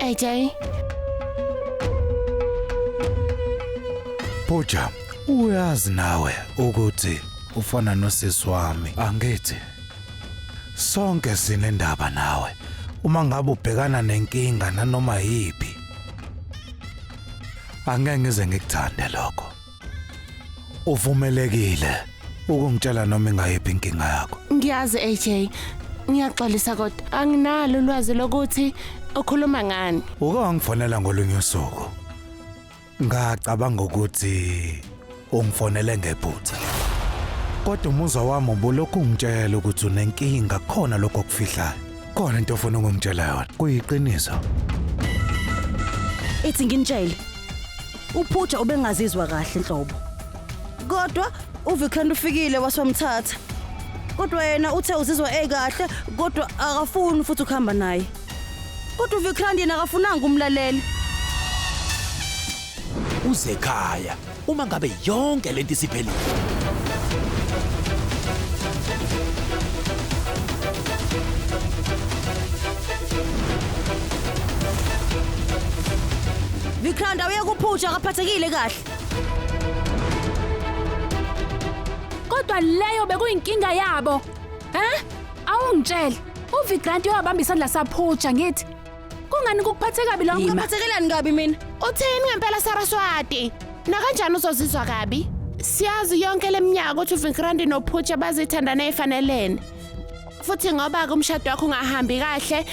AJ. Pooja, uyazi nawe ukuthi ufana nosisi wami, angithi? Sonke sinendaba nawe. Uma ngabe ubhekana nenkinga nanoma yiphi, angeke ngize ngikuthande lokho. Uvumelekile ukungitshela noma ingayiphi inkinga yakho. Ngiyazi AJ. Ngiyaxolisa kodwa anginalo ulwazi lokuthi ukhuluma ngani. Uke wangifonela ngolunye usuku. Ngacabanga ukuthi ungifonele ngephutha. Kodwa umuzwa wami ubulokhu ungitshela ukuthi unenkinga khona lokho okufihlayo. Khona into ofuna ukungitshela yona. Kuyiqiniso. Ithi nginitshele. UPooja ubengazizwa kahle nhlobo. Kodwa uVikrant ufikile waswamthatha. Kodwa yena uthe uzizwa ekahle kodwa akafuni futhi ukuhamba naye. Kodwa uVikrant yena akafunanga umlaleli. Uzekhaya uma ngabe yonke lento isiphelile. Vikrant awuye kuPooja akaphathekile kahle. Kodwa leyo bekuyinkinga yabo. Eh? Awungitshele. UVikrant uyabamba isandla saPooja ngithi. Kungani kukuphathe kabi lokho? Ngiphathekelani kabi mina? Uthini ngempela Saraswati? Nakanjani uzozizwa kabi? Siyazi yonke leminyaka ukuthi uVikrant noPooja bazithandana efanelene. Futhi ngoba ke umshado wakho ungahambi kahle,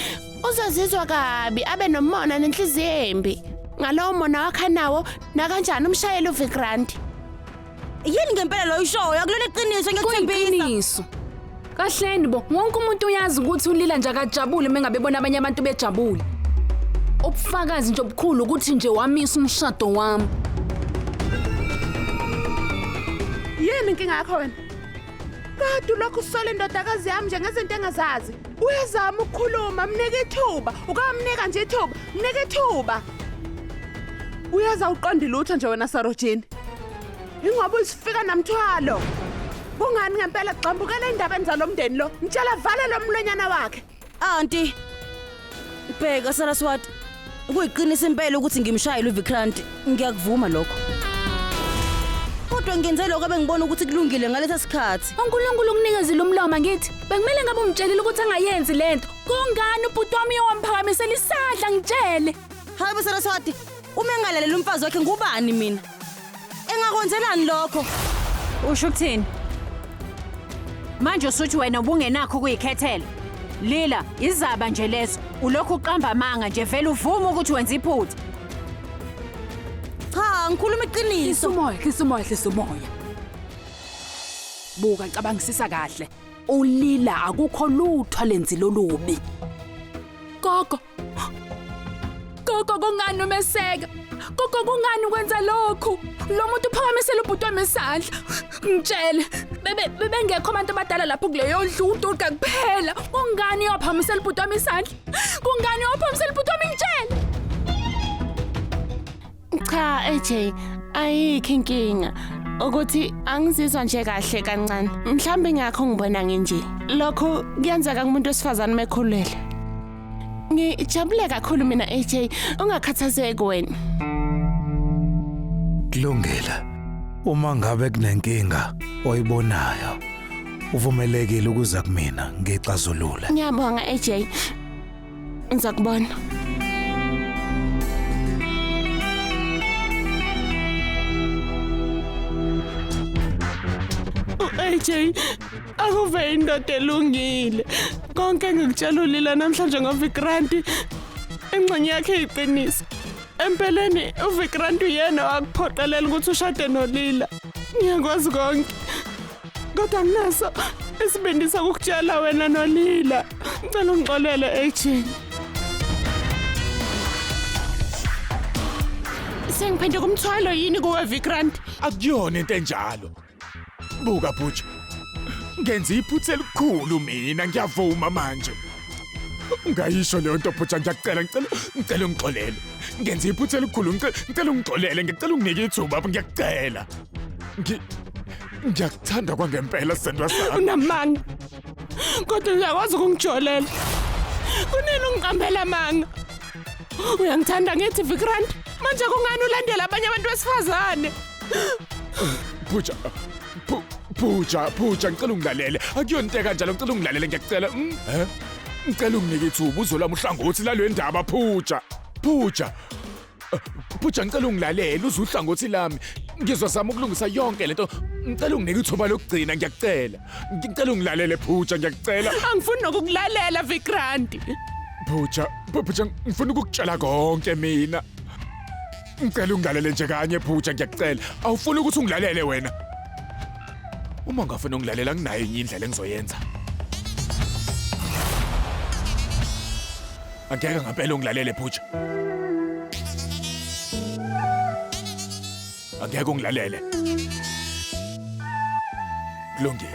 uzozizwa kabi abe nomona nenhliziyo embi. Ngalowo mona wakhe nawo nakanjani umshayeli uVikrant? Yini ngempela lo ishoyo akulona iqiniso ngiyakuthembisa. Kuyiqiniso. Kahleni bo, wonke umuntu uyazi ukuthi ulila nje akajabule mengabe bona abanye abantu bejabule. Ubufakazi nje obukhulu ukuthi nje wamisa umshado wami. Yini inkinga yakho wena? Kade ulokhu usola indodakazi yami nje ngezinto engazazi. Uyazama ukukhuluma, mnike ithuba. Ukamnika nje ithuba, mnike ithuba. Uyaza uqonde lutho nje wena Sarojini. Ingoba usifika namthwalo. Kungani ngempela gxambukela indaba zalomndeni lo? Mtshela vale lo mlonyana wakhe. Auntie. Bheka Saraswati. Kuyiqiniso impela ukuthi ngimshayile uVikrant. Ngiyakuvuma lokho. Kodwa ngenze lokho ebengibona ukuthi kulungile ngalesa sikhathi. uNkulunkulu ukunikezile umlomo ngithi bekumele ngabe umtshelile ukuthi angayenzi lento. Kungani ubhuti wami uyowaphakamisela isandla ngitshele? Hayi bo Saraswati, uma engalalela umfazi wakhe ngubani mina? Engakwenzelani lokho? Usho ukuthini? Manje usuthi wena ubungenakho ukuyikhethela. Lila, izaba nje lezo. Ulokhu uqamba amanga nje vele uvume ukuthi wenza iphutha. Cha, ngikhuluma iqiniso. Umoya, hlisa umoya, hlisa umoya. Buka cabangisisa kahle. Ulila akukho lutho lenzilo lubi. Gogo. Gogo kungani umeseka? Gogo kungani ukwenza lokhu? Lo muntu uphakamisela ubhuti wami isandla. Ngitshele, bebe bebengekho abantu abadala lapho kuleyo ndlu uDurga kuphela. Kungani uyophakamisela ubhuti wami isandla? Kungani uyophakamisela ubhuti wami ngitshele? Cha AJ, ayikho inkinga. Ukuthi angizizwa nje kahle kancane. Mhlambe ngakho ngibona nginje. Lokho kuyenzeka kumuntu wesifazane mekhulele. Ngijabule kakhulu mina AJ, ungakhathazeki wena. Kulungile. Uma ngabe kunenkinga oyibonayo, uvumelekile ukuza kumina ngixazulule. Ngiyabonga AJ. Ngizakubona. AJ, akuve indoda elungile. Konke engikutshela ulila namhlanje ngoVikrant. Ingxenye yakhe iqiniso. Empeleni uVikrant uyena wakuphoqelela ukuthi ushade noLila. Ngiyakwazi konke. Kodwa nginaso isibindi sokukutshela wena noLila. Ngicela ungixolele AJ. Sengiphenduka umthwalo yini kuwe Vikrant? Akuyona into enjalo. Buka Pooja. Ngenza iphutha elikhulu mina ngiyavuma manje. Ungayisho leyo nto Pooja ngiyakucela ngicela ngicela ungixolele. Ngenza iphutha elikhulu ngicela ngicela ungixolele ngicela unginike ithuba ngiyakucela. Ngiyakuthanda kwangempela sithandwa sami. Unamanga. Kodwa uyakwazi ukungijolela. Kunini ungiqambela amanga? Uyangithanda ngithi Vikrant? Manje kungani ulandela abanye abantu besifazane? Pooja, Pooja, Pooja, ngicela ungilalele. Akuyona into ekanjalo, ngicela ungilalele ngiyakucela. Eh? Ngicela unginike ithuba uzolami uhlangothi lalo ndaba Pooja. Pooja. Pooja ngicela ungilalele uze uhlangothi lami. Ngizozama ukulungisa yonke lento. Ngicela unginike ithuba lokugcina ngiyakucela. Ngicela ungilalele Pooja ngiyakucela. Angifuni nokukulalela Vikrant. Pooja, Pooja ngifuna ukukutshela konke mina. Ngicela ungilalele nje kanye Pooja ngiyakucela. Awufuni ukuthi ungilalele wena. Uma ungafuni ungilalela nginayo enye indlela engizoyenza. Angeke ngempela ungilalele Pooja. Angeke ungilalele. Kulungile.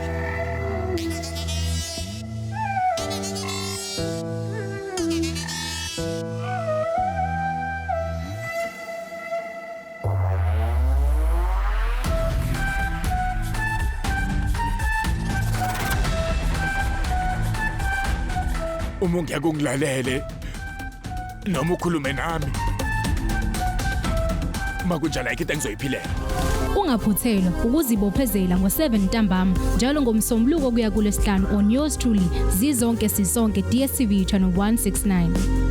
Uma ungeke ungilalele noma ukhulume nami, uma kunjalo ayikho into engizoyiphilela. Ungaphuthelwa ukuzibophezela ngo-7 ntambama njalo ngoMsombuluko kuya kuLwesihlanu on yours truly Zizonke Sisonke, DStv channel 169.